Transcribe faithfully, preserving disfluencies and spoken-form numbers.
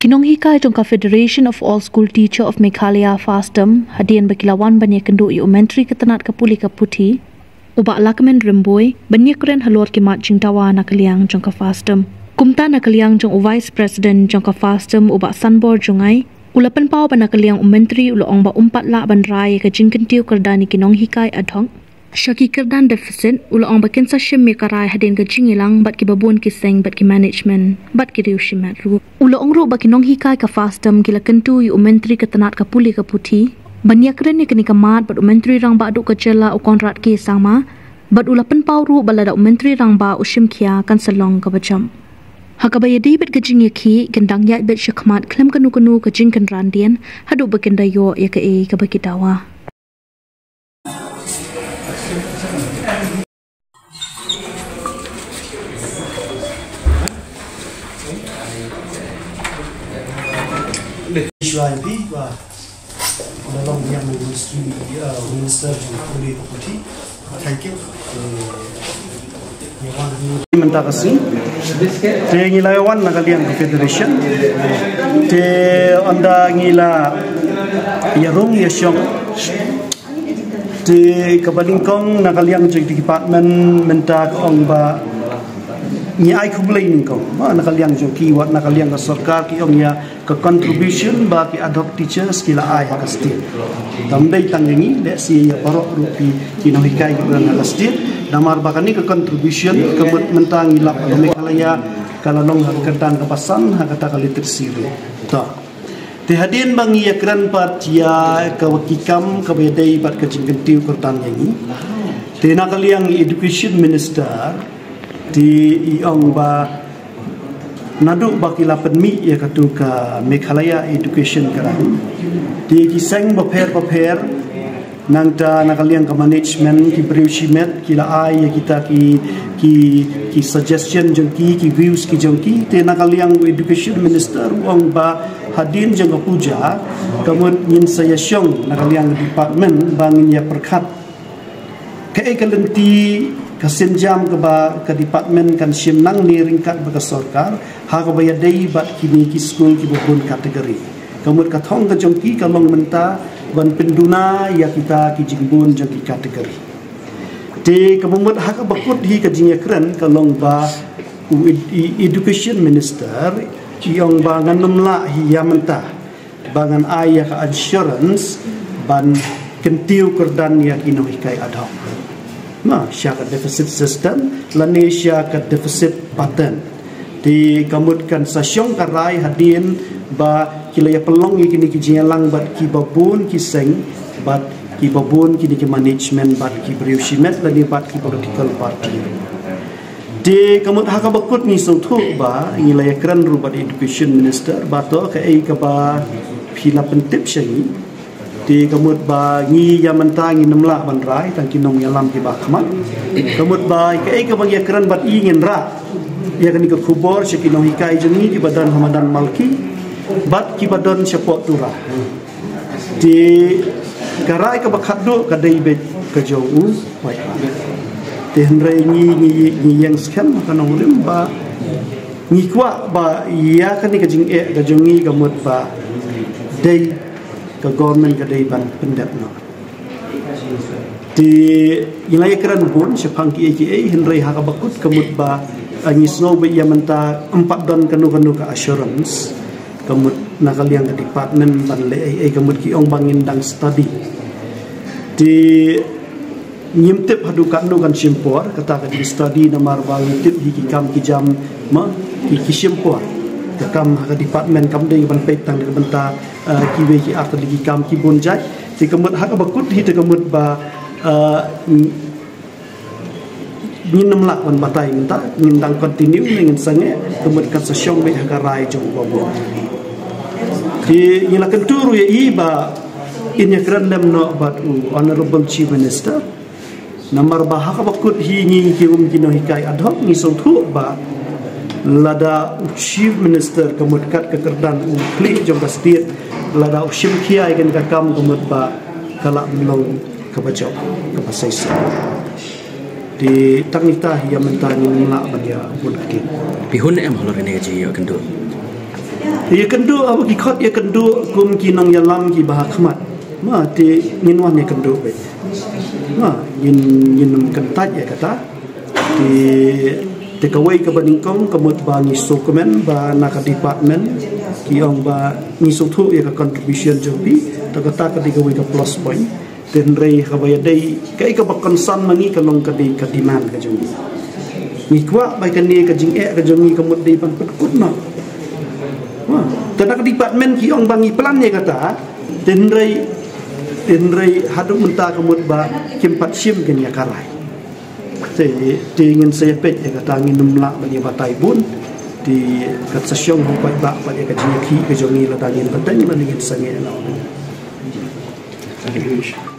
Nonghikai jong ka Federation of All School Teacher of Meghalaya, FASTOM, hadien ba ki la wan ban ïakynduh ïa u Myntri ka tnat ka pule ka puthi, u Bah Lahkmen Rymbui, ban ïakren halor ki mat jingdawa na ka liang jong ka FASTOM. Kumta na ka liang jong u Vice President jong ka FASTOM, u Bah Sanbor Jngai, u la pynpaw ba na ka liang u Myntri u la ong ba um pat lah ban rai ïa ka jingkyntiew kyrdan ïa ki nonghikai ad hoc sha ki kyrdan deficit, u la ong ba kin sa shim ïa ka rai hadien ka jingïalang bad kiba bun ki seng bad ki management bad ki riew shimet ruh. U la ong ruh ba ki nonghikai ka FASTOM ki la kyntu ïa u Myntri ka tnat ka pule ka puthi ban ïakren ïa kane ka mat bad u Myntri Rangbah Duh ka jylla, u Conrad K Sangma, bad u la pynpaw ruh ba lada u Myntri Rangbah u shim khia kan sa long kaba jop. Ha kaba ïadei bad ka jingïakhih, kin dang ïaid beit shakhmat khlem kano kano ka jingkynran dien haduh ba kin da ïoh ïa kaei kaba ki dawa. Shuwa ïa phi, ba, ba long ïa u Ministry, uh, Minister jong pule ka puthi. Thank you. Eh, ïa wan mynta ka sngi. Te ngi la wan na ka liang ka Federation. Te ynda ngi la ïa rung ïa shong. Te kaba nyngkong na ka liang jong ki department mynta ka ong ba ngi ai khublei nyngkong. Ba na ka liang jong ki, wat na ka liang ka sorkar ki ong ïa ka contribution ba ki ad hoc teachers ki la ai ha ka state. Kam dei tang ïa ngi, lehse ïa baroh ruh ki, ki nonghikai ki don ha ka state. Namar ba kane ka contribution ka mut mynta ngi lap ha Meghalaya ka la long ha ka kyrdan kaba san ha kata ka literacy rate. To. Te hadien ba ngi ïakren pat ïa ka, ki kam kaba ïadei bad ka jingkyntiew kyrdan ïa ngi. Te na ka liang Education Minister te i ong ba naduh ba ki la pynmih ïa katu ka Meghalaya Education Grant, te ki seng bapher bapher, nangta na ka liang ka management, ki briew shimet ki la ai ïa kita ki, ki, ki suggestion jong ki, ki views ki jong ki. Te na ka liang u Education Minister u ong ba hadien jong ka puja ka mut ngin sa ïa shong na ka liang department ba ngin ïa pyrkhat kaei ka lynti, ka sienjam kaba ka department kan shim nangne ryngkat bad ka sorkar ha kaba ïadei bad kine ki skul kiba bun category. Ka mut ka thong ka jong ki ka long mynta ban pynduna ïa kita ki jingbun jong ki category. Te kaba mut ha kaba kut hi ka jingïakren ka long ba u ed-, i-, Education Minister i ong ba ngan ym lah hi ïa mynta ba ngan ai ïa ka assurance ban kyntiew kyrdan ïa ki nonghikai ad hoc. Ma, sha ka deficit system lane sha ka deficit pattern. Te ka mut kan sa shong ka rai hadien ba ki la ïa pynlong ïa kine ki jingïalang bad kiba bun ki seng, bad kiba bun kine ki management, bad ki briew shimet lane bad ki political party. Te ka mut ha kaba kut ngi sngewthuh ba ngi la ïakren ruh bad Education Minister ba to kaei kaba phi la pyntip sha ngi. Te ka mut ba ngi ïa mynta ngin ym lah ban rai tang ki nongïalam kiba khmat. Ka mut ba kaei kaba ngi ïakren bad i ngin rah ïa kane ka khubor sha ki nonghikai jong ngi kiba don ha madan Malki bad kiba don shapoh Tura. Te ka rai kaba khatduh ka dei beit ka jong u paidbah. Te hynrei ngi, ngi, ngi ïeng skhem ha ka nongrim ba ngi kwah ba ïa kane ka jingeh ka jong ngi ka mut ba dei ka government ka dei ban pyndep noh. Te ngi la ïakren bun shaphang kiei kiei, hynrei ha kaba kut ka mut ba, ah, ngi sngew ba ïa mynta ym pat don kano kano ka assurance. Ka mut na ka liang ka department ban leh ei ei, ka mut ki ong ba ngin dang study. Te ngim tip haduh katno kan shim por kata ka jingstudy, namar ba ngi tip hi ki kam ki jam ma ki, ki shim por. Ka kam ha ka department kam dei ban peit tang na ka bynta, eh, kiwei ki ar tylli ki kam ki bun jait. Te ka mut ha kaba kut hi te ka mut ba, eh, ngin ym lah ban batai mynta, ngin dang continue ne ngin sangeh, ka mut kan sa shong beit ha ka rai jong u Babu. Te ngi la kyntu ruh ïa i ba in ïakren lem noh bad u Honorable Chief Minister. Namar ba ha kaba kut hi ngi ki um ki nonghikai ad hoc ngi sngewthuh ba lada u Chief Minister ka mut kat ka kyrdan u khlieh jong ka state, lada u shim khia ïa kane ka kam ka mut ba ka lah ban long kaba jop, kaba shisha. Te tang ita hi ïa mynta ngim lah ban ïa bun ktien. Phi hun em halor kane ka jingïakynduh? Ïa kynduh, aba ki khot ïa kynduh kum ki nongïalam kiba ha khmat. Ma te ngin wan ïa kynduh beit. Ma ngin ngin kyntait ïa kata. Te te kawei kaba nyngkong ka mut ba ngi sngewkmen ba na ka department ki ong ba ngi sngewthuh ïa ka contribution jong phi. Te kata ka dei kawei ka plus point. Te hynrei kaba ïadei kaei kaba concern ma ngi ka long ka dei ka demand ka jong ngi. Ngi kwah ba kane ka jingeh ka jong ngi ka mut dei ban pynkut noh. Te na ka department ki ong ba ngi plan ïa kata. Te hynrei te hynrei haduh mynta ka mut ba kim pat shim kin ïa ka rai. Te te ngin sa ïa peit ïa kata, ngin ym lah ban ïa batai bun. Te kat sa shong hok pat ba pat ïa ka jingïakhih ka jong ngi lada ngin bteng lada ngin sangeh noh. Thank you.